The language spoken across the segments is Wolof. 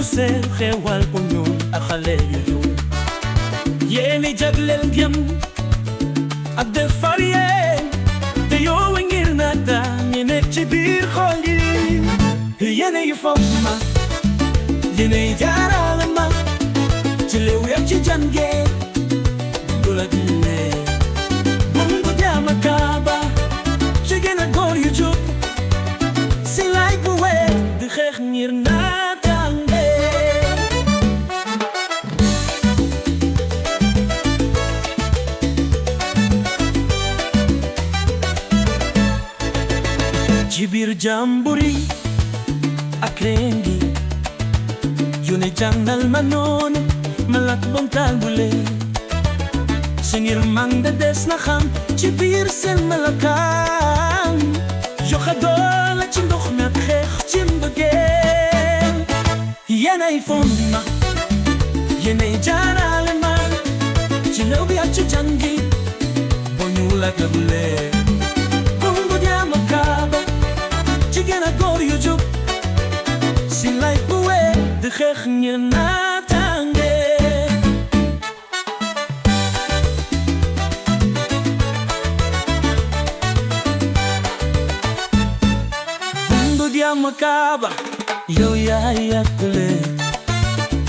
seen xeewal bu ñuul ak xale yu ñuul. Yeenay jagleel diamm ak defar yéen te yow ngir naataange nekk ci biir xol yi. Yéenay yu foog ma yéenay jaarale ma ci léew yam ci jàngee Bundu la diine Bundu diamm Makaba jigéen ak góor yu jub si lay bu weer di xeex ngir naataange. ci biir jàmburi ak rengi yu ne jàngal ma noonu ma lak bom tàmbule si ngir man de des na xam ci biir seen melakaan joxe doole ci ndox mi ak xeex ci mbëggeel. Yéenay fond ma yéenay jaarale ma ci léew bi ak ci jàngi bo ñuul ak leer. Bundu diamm Makaba jigéen ak góor yu jub si lay bu wee di xeex ngir naataange. Bundu diamm Makaba yow yaay yàqule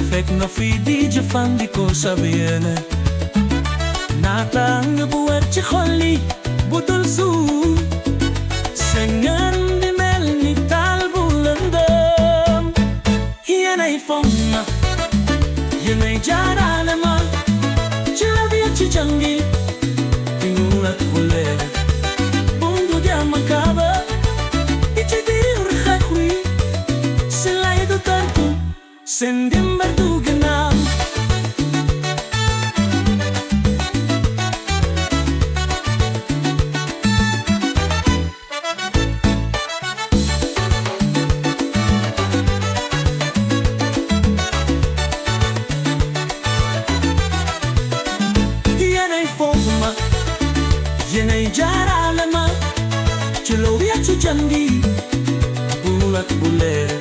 fekk nga fi di jëfandikoo sa yéene naataange bu wér ci xol yi bu dul suuf sengeen di mel ni taal bu lëndëm. Yéenay fond ma yéenay jaarale ma ci la bi ak ci jàngi di ñuul ak leer. Bundu diamm Makaba di ci biir xeex wi si lay du tartu seen ndimbal du gannaaw. Yéenay jaarale ma ci loo bi ak ci jàngi bu ñuul ak bu leer.